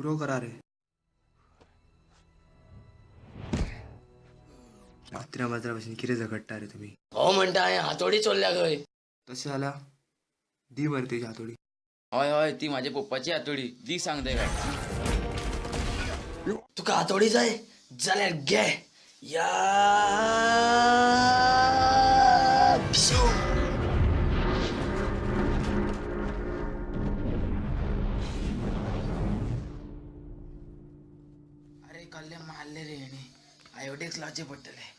पुरो करा रे. कुत्र्या माजरा भशेन कितें झगडटा रे तुमी? हो म्हणटा हांवें हातोडी चोरल्या खंय. तशें जाल्यार दी मरे तेजी हातोडी. हय हय, ती माझ्या पप्पाची हातोडी, दी सांग तेका. तुका हातोडी जाय जाल्यार घे. या पिसू. अरे कल्ले मारले रे हेणे, आयोडेक्स लावचे पडटले.